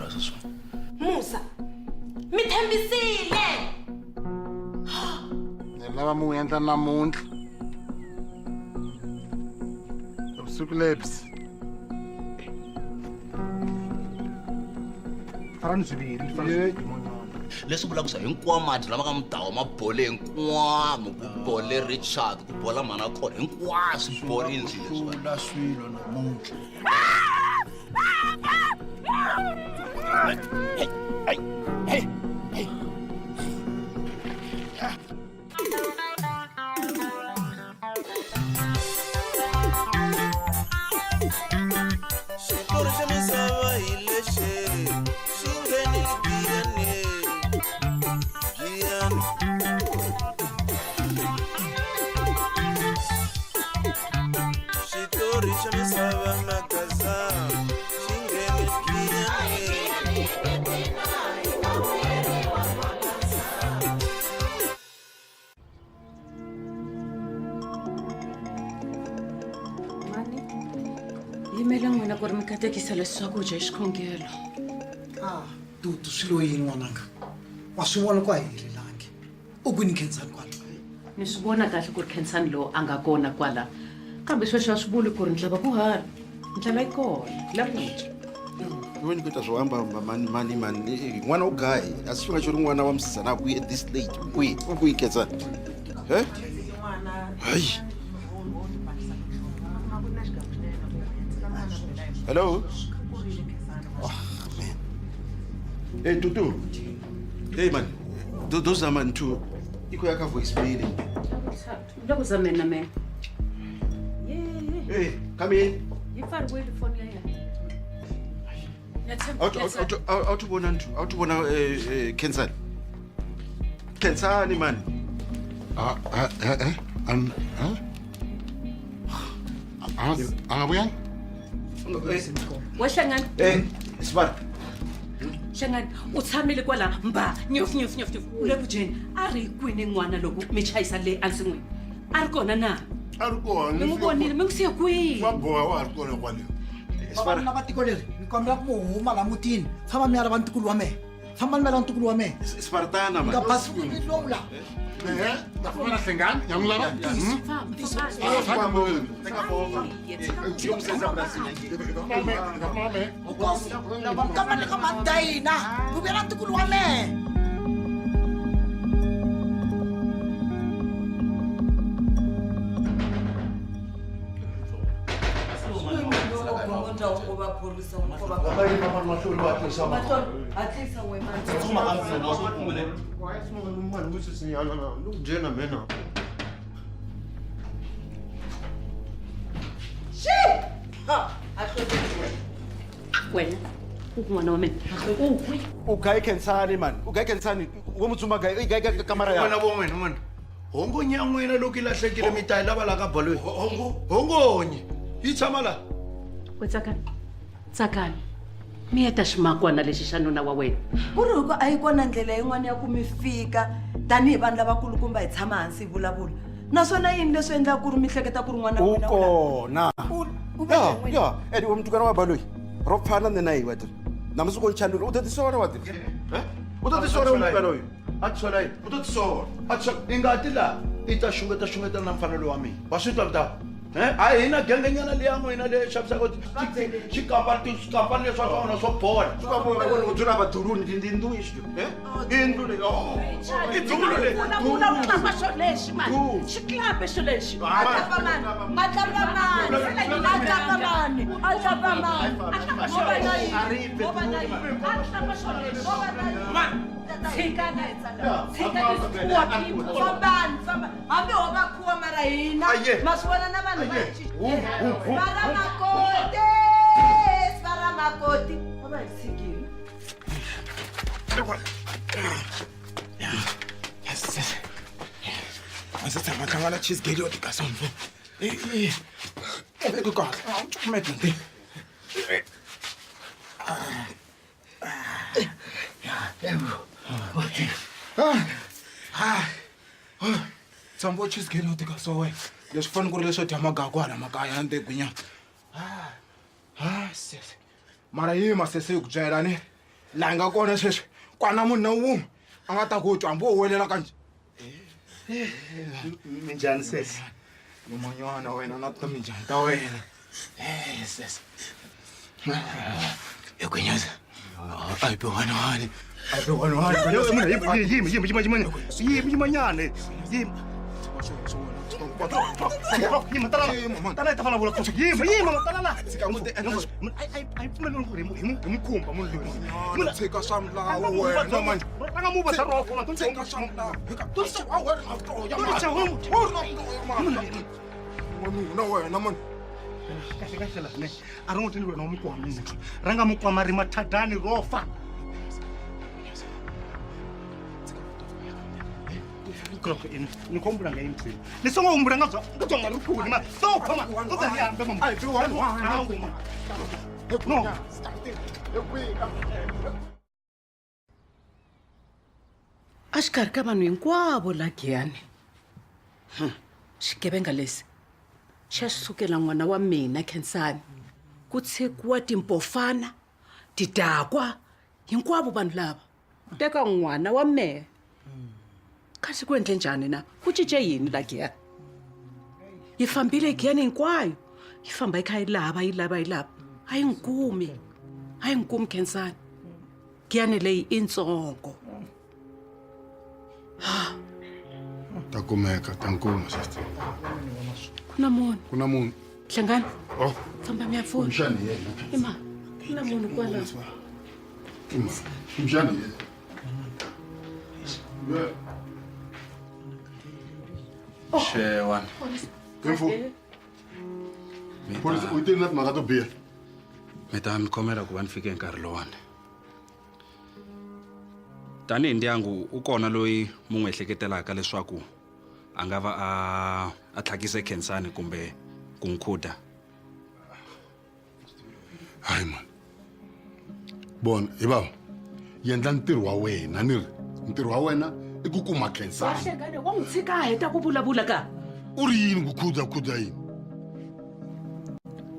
mapurasi swona. Musa, mi tshembisile. Ni lava mi wu endla namuntlha. Vusiku lebyi. Farani swiviri, farani Leswi vulaka swa hinkwawo mati lama ka mudawa ma bole hinkwamo ku bole Richard ku bola mhana kona hinkwaswo swi borini swilo leswiwani. Hlula swilo namuntlha. Xitori xa misava hi lexi xi nghenile giyani giyani. Xitori xa misava magaza xi nghene giyani. Mani, yimela n'wina ku ri mi katekisa leswi swakudya hi xikhongelo. Ah, Dudu swi lo yini n'wananga? Wa swi vona ku a hi helelangi. U kwini Khensani kwala? Ni swi vona kahle ku ri Khensani lowu a nga kona kwala. Kambe sweswo a swi vuli ku ri ndlava ku hala. Ndlala yi kona, la ku dya. Iwe ni kuita zvohamba hamba mani mani mani Eh, n'wana u gayi asi xi nga xo ri n'wana wa musizana a kuyi at this late u kwihi u kwihi Khensani he hayi hello oh, man hey tutu hey man dozama nthu iko yaka voice mail Le ku zameni na mehe. Hey, come in. Yi pfariwile foni ya yena. A wu ti vona nthu a wu ti vona Khensani Khensani mani. Ah, ah, eh, eh, eh? A nga vuyanga? We Hlengani. Eh, Sibari. Hlengani, u tshamile kwala mba nyof nyof nyof nyof u le ku dyeni. A ri kwini n'wana loko mi chayisa le ensin'wini? A ri kona na? A ri kona. Mi n'wi vonile, mi n'wi siye kwihi? Swa boha wa ha ri kona kwale. Vavanuna va tiko leri ni kombela ku mi huma la mutini famba mi ya lava ntukulu wa mehe famba mi ya lava ntukulu wa mehe Spartana nga basiwi mi lomu la Ehe, ta famba na Hlengani, ya n'wi lava? Nkosi kamba ni ka madayina ku vuyela ntukulu wa mehe. Wena, u ku n'wana wa mina. U kwi? U gayi Khensani mani u gayi Khensani wo mutsumba gayi i gayi ka kamara ya N'wana vo n'wina n'wina. Hongonyi ya n'wina loko yi lahlekile mi ta yi lava la ka baloyi. Hongo hongonyi yi tshama la. We Tsakani. Tsakani. Miyeta ximakwana lexi xa nuna wa wena. Ku ri hi ku a yi kona ndlela yin'wana ya ku mi fika tanihi vanhu lavakulukumba hi tshama hansi hi vulavula. Naswona yini leswi endlaka ku ri mi hleketa ku ri n'wana U wa n'wina u kona. U ve Ya, n'wina. ya, ene u mutukana wa baloyi. Ro pfana nṋe na iwe ḓe. Ṋamusi u khou ntshandula u ḓo ḓisola wa ḓi. Eh? U ḓo ḓisola mutukana uyu. A tisola yini? U ḓo ḓisola. A tisola. I ngati laha i ta xungeta xungeta na mfanelo wa mina. Wa swi twa mntaka? Eh? A hi na gengenyana liya n'wina leyi xavisaka xikampani swikampani leswi swa n'wina swo bola. U dzula vhaḓuluni ndi nnḓu i tshi. Eh? I nnḓu leyi. Oh. I dzulu leyi. Vulavula u tlamba xo lexi mani. Xiklape xo lexi. Matlapa mani? Matlapa mani? Matlapa mani? Matlapa mani? Mo va na yini? Mo va na yini? A tlamba xo lexi. Mo va na yini? Mani. Tshikana. Tshika this poor people. Fambani, fambani. Hambi ho va khuwa mara hina. Aye. Ma swi vona na vanhu va Aye. hi Hu, hu, hu. Va ra makoti. Va ra makoti. Va va hi tshikile. A se tshama hlangana cheesecake yo tika somfe. Eh, eh. Ku kahle. A wu cukumeta nti. Tshama wo cheesecake yo tika so wena. Leswi fanele ku ri leswo dya magaku hala makaya ya ntegwinyana. Ah, sese. Mara yima sese hi ku byela ni. Laha nga kona sweswi kwana munhu na wun'we a nga ta ku twa hambi wo huwelela kanje. Minjhani sesi? Lumanyana wena na ta minjhani ta wena. Sesi. Hi gwinyeza. A hi bi one one. A hi bi one one. Yima yima yima yima yima yimanyana. Yima. Yima tala tala ta vulavula ku yima yima tala la. A yi pfumeleli ku ri hi mu khumba munhu loyi. Mina tshika swa milawu wena mani. Ranga mu ba roko ma tshika swa milawu. Wanuna wena mani. Kahle kahle la ne. A ri ngo tendeliwa na mukwama muthu. Ranga mukwama ri mathadani ro fa. Ni khou humbula nga ini tsini. Ni songo humbula nga zwa nga ri khuni ma. So pfa ma. Ṱoḓa ni ambe mama. Ai bi one one. No. A xikarhi ka vanhu hinkwavo la Giyani. Xigevenga lexi xa sukela n'wana wa mina Khensani ku tshikiwa timpofana tidakwa hinkwavo vanhu lava teka n'wana wa mehe kasi ku endle njhani na ku cince yini la Giyani yi fambile Giyani hinkwayo yi famba yi kha yi lava yi lava yi lava a yi n'wi kumi a yi n'wi kumi Khensani Giyani leyi i ntsongo. Ta kumeka ta nkuma sister. Ku na munhu. Ku na munhu. Hlangana. Oh. Famba mi ya pfuna. Kumxani yena. Ima. Ku na munhu kwala. Ima. Kumxani yena. Xewana. Mfu. Polisi u tini na timhaka to biha. Mi ta mi khomela ku va ni fike hi nkarhi lowani. Tanihi ndyangu u kona loyi mu n'wi ehleketelaka leswaku a nga va a tlhakise Khensani kumbe ku n'wi khuda. Hayi man. Bona hi bava yendla ntirho wa wena ni ri ntirho wa wena i ku kuma Khensani. Hlekane wa n'wi tshika a heta ku vulavula ka. U ri yini ku khuda khuda yini?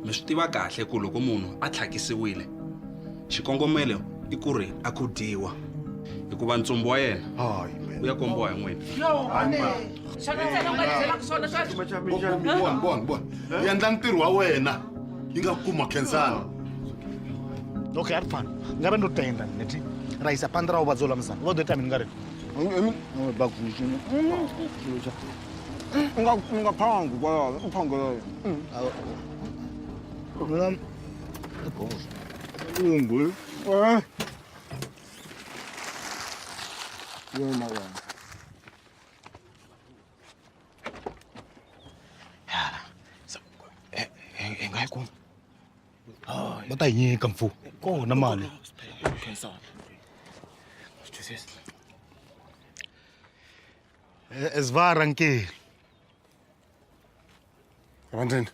Mi swi tiva kahle ku loko munhu a tlhakisiwile xikongomelo i ku ri a khudiwa hikuva ntsumbu wa yena u ya kombiwa hi n'wina. Xana ntsena u nga byelaka swona sweswo? Bona bona bona. Yendla ntirho wa wena yi nga kuma Khensani. Okay, a ri pfani. Nga va ndo tenda nṋe thi. Ra isa phanḓa ra u vhadza uḽa musidzana. Vha ḓo ita mini nga riṋe? Unga phangi kwala, u phangela. Mina Ungu. Yena wena. Hi nga yi kuma. Va ta hi nyika mfu. Kona mali. Svara nkeli. Vandzeni.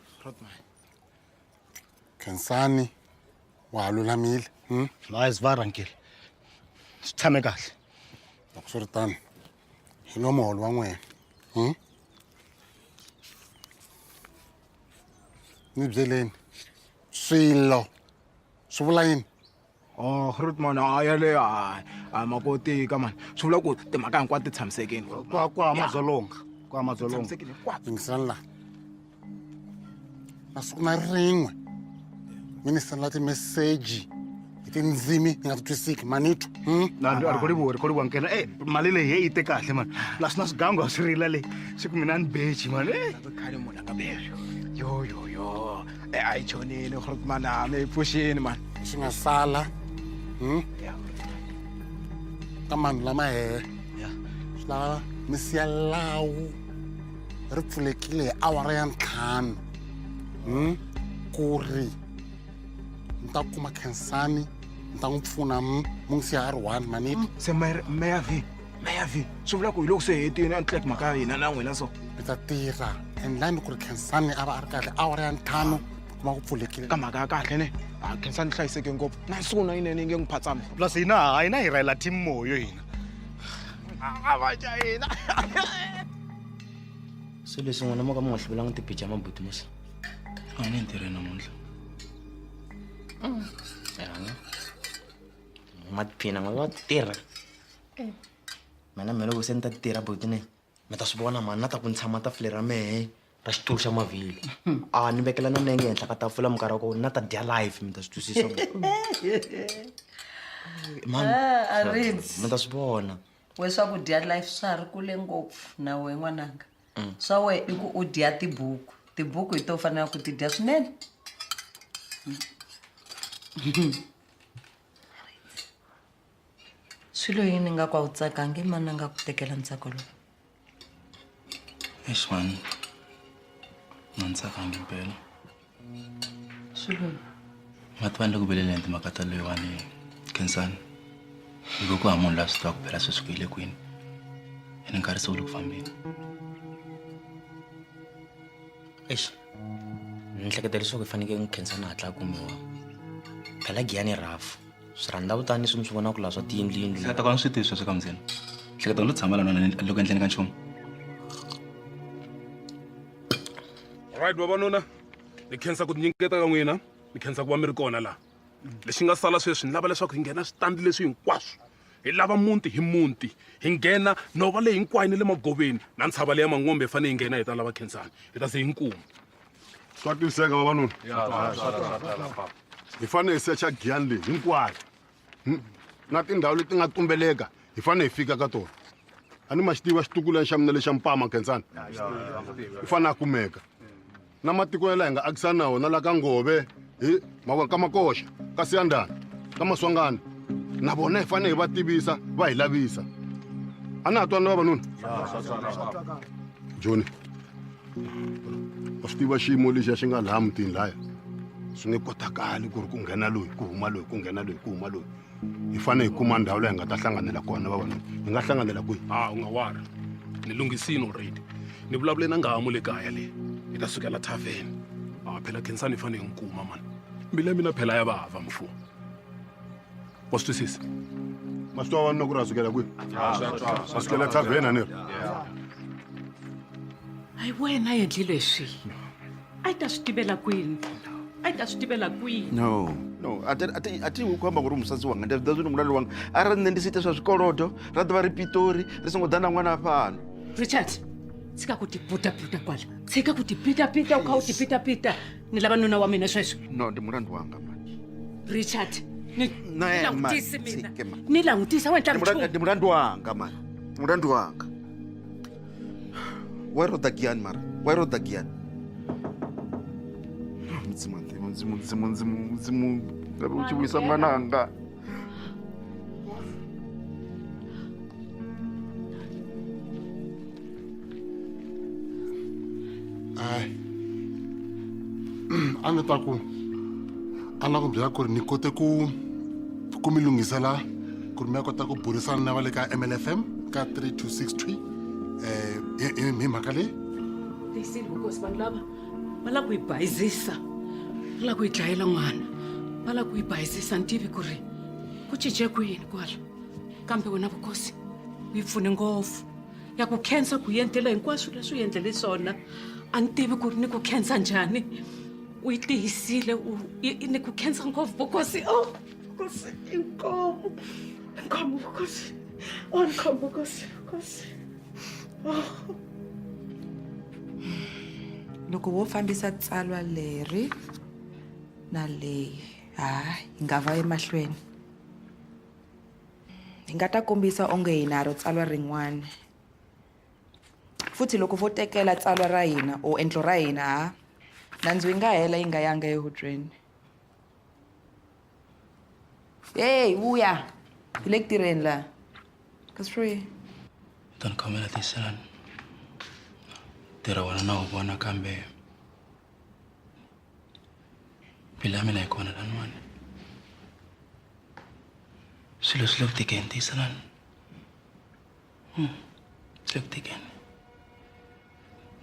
Khensani wa ha lulamile. Hayi svara nkeli. Swi tshame kahle. Loko swi ri tano, hi lo muholo wa n'wina. Ni byeleni. Swilo swi vula yini? Oh, Grootman, a yaleyo a makotika mani. Swi vula ku timhaka hinkwato ti tshamisekile. Kwa madzolonga. Kwa madzolonga. Tshamisekile hinkwako. Yingisani laha. Na siku na rin'we mi ni sendela timeseji hi tindzimi ni nga ti twisiki manitwa. Na a ri khou livhuwa, ri khou livhuwa nkena. Mali leyi he yi te kahle mani. La swi na swigangu a swi rila leyi. Swi ku mina a ni beji mani. Khale munhu a nga beji. Yo yo yo. A yi chonile Grootman, a mi yi pfuxini mani. Swi nga sala. Ka vanhu lama hehe. Swi lava mi siya lawu ri pfulekile hi awara ya 5. Ku ri ni ta kuma Khensani ni ta n'wi pfuna mu n'wi siya a ri 1 maniti. Se meya V, meya V, swi vula ku hi loko se hi hetile a ni tleki mhaka ya hina na n'wina so. Mi ta tirha endlani ku ri Khensani a va a ri kahle awara ya 5 kuma ku pfulekile. Ka mhaka ya kahle ne. A Khensani hlayiseke ngopfu. Na siku na yinene yi nge n'wi phatsami. Plus hina hina hi rhayela team moyo hina. A va ca hina. Se leswi n'wina mo ka mi nga hluvulanga tipijama buti musa. A ni ntirhweni namuntlha. Ya. Ma tiphina n'wana wa tirha. Mina mina loko se ni ta tirha buti ne mi ta swi vona mani na ta ku ni tshama tafuleni ra mehe ra xitulu xa mavhilwa. A ni vekela na nenge henhla ka tafula minkarhi wa kona na ta dya live mi ta swi twisisa. Mani Ah, Arinze. mi ta swi vona. We swa ku dya life swa ha ri kule ngopfu na we n'wananga. Swa we i ku u dya tibuku. Tibuku hi to fanela ku ti dya swinene. Swilo yini nga ku a wu tsakangi i mani a nga ku tekela ntsako lowu? Eish mani, a ni tsakangi impela. Swilo yini? Ma tiva ni le ku vileleni timhaka ta loyiwani Khensani. Hi ku ku hava munhu loyi a swi tivaka phela sweswi ku yi le kwini. Ene nkarhi se wu le ku fambeni. Eish, ni hleketa leswaku hi fanekele ni Khensani a hatla a kumiwa. Phela Giyani rough. Swirhandzavutani leswi mi swi vonaka laha swa tiyindlu yindlu. Hleketa ku a ni swi tivi sweswo ka muzeni. Hleketa ku lo tshama la nwana loko endleni ka nchumu. Right vavanuna, ni khensa ku tinyiketa ka n'wina, ni khensa ku va mi ri kona laha. Lexi nga sala sweswi ni lava leswaku hi nghena switandi leswi hinkwaswo. Hi lava muti hi muti, hi nghena nhova leyi hinkwayo ni le magoveni na ntshava leya Mangombe hi fanele hi nghena hi ta lava Khensani, hi ta ze hi nkuma. Swa twisiseka vavanuna? Hi fanele hi secha Giyani leyi hinkwayo. Na tindhawu leti nga tumbeleka hi fanele hi fika ka tona. A ni ma xi tiva xitukulwana xa mina lexa Mpama Khensani? U fanele a kumeka. Na matiko ya laha hi nga akisana na wona la ka Ngove, hi ma ka Makoxa, ka Siyandhani, ka Maswangani, na vona hi fanele hi va tivisa va hi lavisa. A na ha twana vavanuna? Johnny, wa swi tiva xiyimo lexiya xi nga laha mutini laya swi nge kotakali ku ri ku nghena loyi ku huma loyi ku nghena loyi ku huma loyi. Hi fanele hi kuma ndhawu laha hi nga ta hlanganela kona vavanuna. Hi nga hlanganela kwihi? A u nga wari, ni lunghisini already. Ni vulavule na Ngamu le kaya le, hi ta sukela tavern. A phela Khensani hi fanele hi n'wi kuma mani. Mbilu ya mina phela ya vava mfo. Wa swi twisisa? Ma swi tiva vavanuna ku ri ha sukela kwihi? Ha sukela tavern a ni ri? Hayi wena endli leswi. A yi ta swi tivela kwini? A yi ta swi tivela kwini? No, no, a ti a ti a ti ku amba ngori musadzi wanga ndi zwiḓivha zwori mulandu wanga arali nṋe ndi si ite zwa zwikolodo ra ḓovha ri Pitori ri songo ḓa na ṅwana fhano. Richard, tshika ku tiputapita kwala. Tshika ku tipitapita u kha u tipitapita ni lava nuna wa mina sweswi. No, ndi mulandu wanga mani. Richard, ni No, ni man, langutisi mina. tshike, man. Ni langutisa wena Ndi mulandu- ndi mulandu wanga mani. Ndi mulandu wanga. Why ro ḓa Giyani mara? Why ro ḓa Giyani? Mudzimu mudzimu mudzimu mudzimu mudzimu mudzimu ngabe u tshi vhuisa ṅwananga. Ai. A ni ta ku a na ku byela ku ri ni kote ku ku mi lunghisela ku ri mi ya kota ku burisana na va le ka MLFM ka 3263 hi mhaka leyi. Tiyisile vukosi vanhu lava va lava ku hi bayizisa, va lava ku hi dlayela n'wana, va lava ku hi bayizisa. Ni tivi ku ri ku cince kwini kwala, kambe wena vukosi u yi pfune ngopfu. Ya ku khensa ku endlela hinkwaswo leswi u endlele swona. A ni tivi ku ri ni ku khensa njhani. U yi tiyisile, u ni ku khensa ngopfu vukosi. Oh, vukosi, inkomu. Inkomu vukosi. Oh, inkomu vukosi, vukosi. Oh. Loko wo fambisa tsalwa leri na leyi, ha, hi nga va emahlweni. Hi nga ta kombisa onge hi na ro tsalwa rin'wana. Futhi loko vo tekela tsalwa ra hina or endlo ra hina, ha, nandzu yi nga hela yi nga yanga ehubyeni. Hey, vuya. Hi le ku tirheni laha. Ka swi. Ta ni khomela tiyiselani. Ntirho wena na wu vona kambe mbilu ya mina yi kona laniwani. Swilo swi le ku tikeni, tiyiselani. Swi le ku tikeni.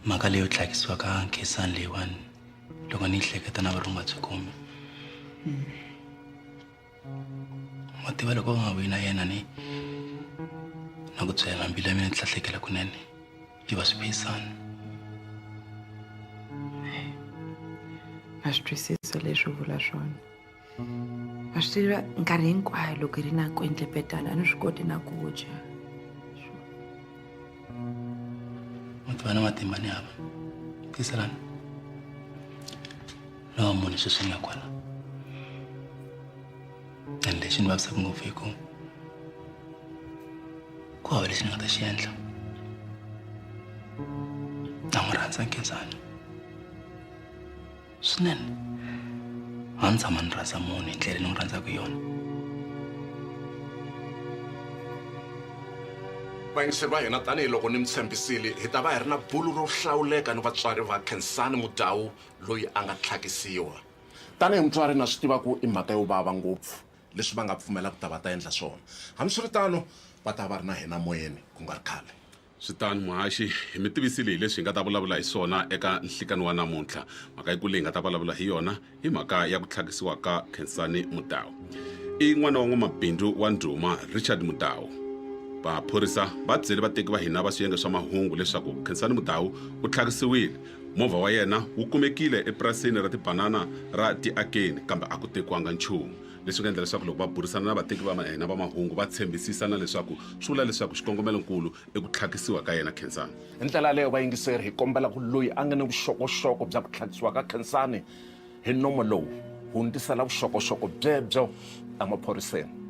Mhaka leyo tlhakisiwa ka Khensani leyiwani loko ni yi hleketa na vurhonga byi kumi. Wa tiva loko u nga vuyi na yena ni na ku byela mbilu ya mina yi hlahlekela kunene yi va swiphisana. Na swi twisisa leswi u vula swona. Wa swi tiva nkarhi hinkwayo loko hi ri na kwetlembetana a ni swi koti na ku dya. U tiva na matimba ni hava. Tiyiselani. Lowa munhu sweswi ni nga kwala. And lexi ni vavisaka ngopfu hi ku ku hava lexi ni nga ta xi endla. Na n'wi rhandza Khensani. Swinene. A ni tshama ni rhandza munhu hi ndlela leyi ni n'wi rhandzaka hi yona. Vayingiseri va hina tanihiloko ni mi tshembisile hi ta va hi ri na bulu ro hlawuleka ni vatswari va Khensani Mudau loyi a nga tlhakisiwa. Tanihi mutswari na swi tiva ku i mhaka yo vava ngopfu leswi va nga pfumela ku ta va ta endla swona. Hambiswiritano va ta va ri na hina moyeni ku nga ri khale. Swi tano muhaxi, hi mi tivisile hi leswi hi nga ta vulavula hi swona eka nhlikani wa namuntlha. Mhaka yikulu leyi hi nga ta vulavula hi yona i mhaka ya ku tlhakisiwa ka Khensani Mudau. I n'wana wa n'wamabindzu wa ndhuma Richard Mudau. Maphorisa va byele vateki va hina va swiyenge swa mahungu leswaku Khensani Mudau u tlhakisiwile. Movha wa yena wu kumekile epurasini ra tibanana ra Tiakeni kambe a ku tekiwanga nchumu. Leswi nga endla leswaku loko va burisana na vateki va hina va mahungu va tshembisisana leswaku swi vula leswaku xikongomelonkulu i ku tlhakisiwa ka yena Khensani. Hi ndlela yaleyo vayingiseri hi kombela ku loyi a nga ni vuxokoxoko bya ku tlhakisiwa ka Khensani hi nomo lowu hundzisela vuxokoxoko byebyo emaphoriseni.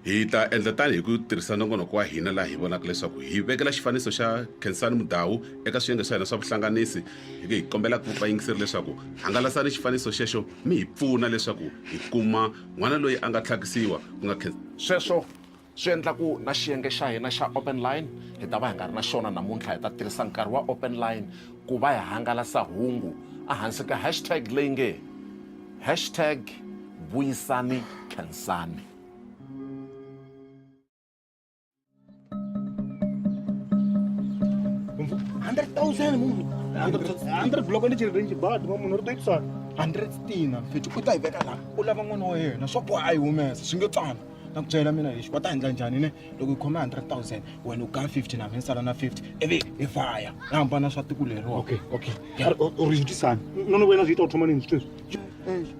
Hi ta endla tani hi ku tirhisa nongonoko wa hina laha hi vonaka leswaku hi vekela xifaniso xa Khensani Mudau eka swiyenge swa hina swa vuhlanganisi hi hi kombela ku vayingiseri leswaku hangalasani xifaniso xexo mi hi pfuna leswaku hi kuma n'wana loyi a nga tlhakisiwa ku nga Sweswo swi endla ku na xiyenge xa hina xa open line hi ta va hi nga ri na xona namuntlha. Hi ta tirhisa nkarhi wa open line ku va hi hangalasa hungu ehansi ka hashtag leyi nge hashtag vuyisani Khensani. Thousand munhu 100 block ni range bad va munhu ri to yipsana 100 stina mfethu u ta yi veka laha u lava n'wana wa yena swo boha a yi humesa swi nge tsana na ku byela mina lexi va ta endla njhani ne loko yi khome 100,000 wena u ga 50 na mina sala na 50 ivi hi vhaya hi hambana swa tiko leriwa okay okay u ri zwitisani no no wena zwi ita u thoma nini zwithu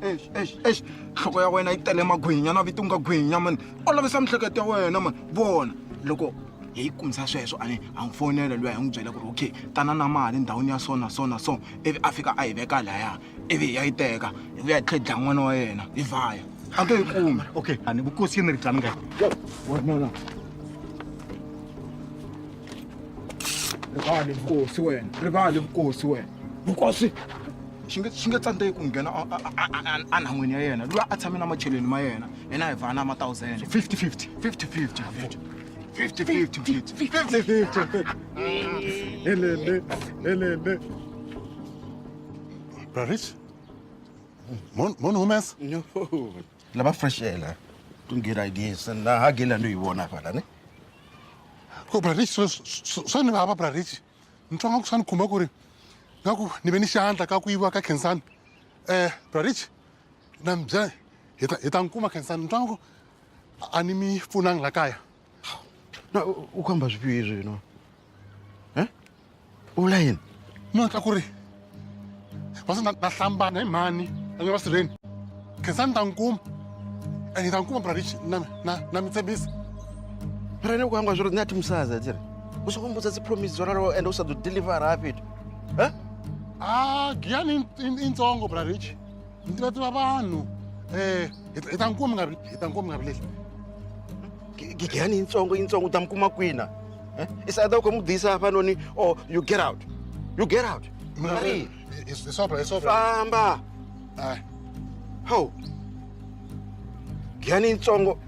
eish eish eish nhloko ya wena yi tele magwinya na vito nga gwinya mani olovisa miehleketo ya wena mani vona loko hi kumisa sweswo a ni a n'wi fonela luya hi n'wi byela ku ri okay tana na mali ndhawini ya so na so na so ivi a fika a yi veka laya ivi ya yi teka hi vuya hi tlhe dlaya n'wana wa yena hi vhaya a nge yi kumi okay ani vukosi yini ri dlani nga no rivali vukosi wena rivali vukosi wena vukosi xi nge xi nge tsandzeki ku nghena enhan'wini ya yena luya a tshame na macheleni ma yena yena hi vhana ma thousand 50 50 50 50 50 50 50 50 50 Helele, helele. Bra Rich, mon humesa? No. Lava fresh air la. Don't get ideas. Na ha gela ndo yi vona fala ne. Ko Bra Rich swa ni vava Bra Rich. Ni twa nga ku swa ni khumba ku ri nga ku ni ve ni xandla ka ku yiviwa ka Khensani. Bra Rich, na mi byela hi ta n'wi kuma Khensani. Ni twa nga ku a ni mi pfunangi la kaya. Na u khamba swifio hezwi no. Eh? U vula yini? No twa ku ri va na hlambana hi mhani a nge va sirheni. Khensani ta n'wi kuma. And hi ta n'wi kuma Bra Rich na mi tshembisa. Mara ne ku hangwa zwo ri nṋe a thi musadzi a thi ri. U songo mbudza dzi promise dzo raloho ende u sa ḓo deliver ha fhethu. Eh? Ah, Giyani i ntsongo Bra Rich. Ni tiva tiva vanhu. Hi ta n'wi kuma nga hi ta n'wi kuma nga vileli. Giyani yintsongo yintsongo u ta mi kuma kwina? Eh? It's either u khou mu ḓisa hafhanoni or you get out. You get out. Mari, hi sobra. Famba. Ah. Ho. Giyani yintsongo.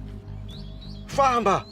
Famba.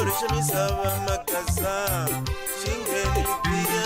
Xitori xa misava magaza xi nghenile giya.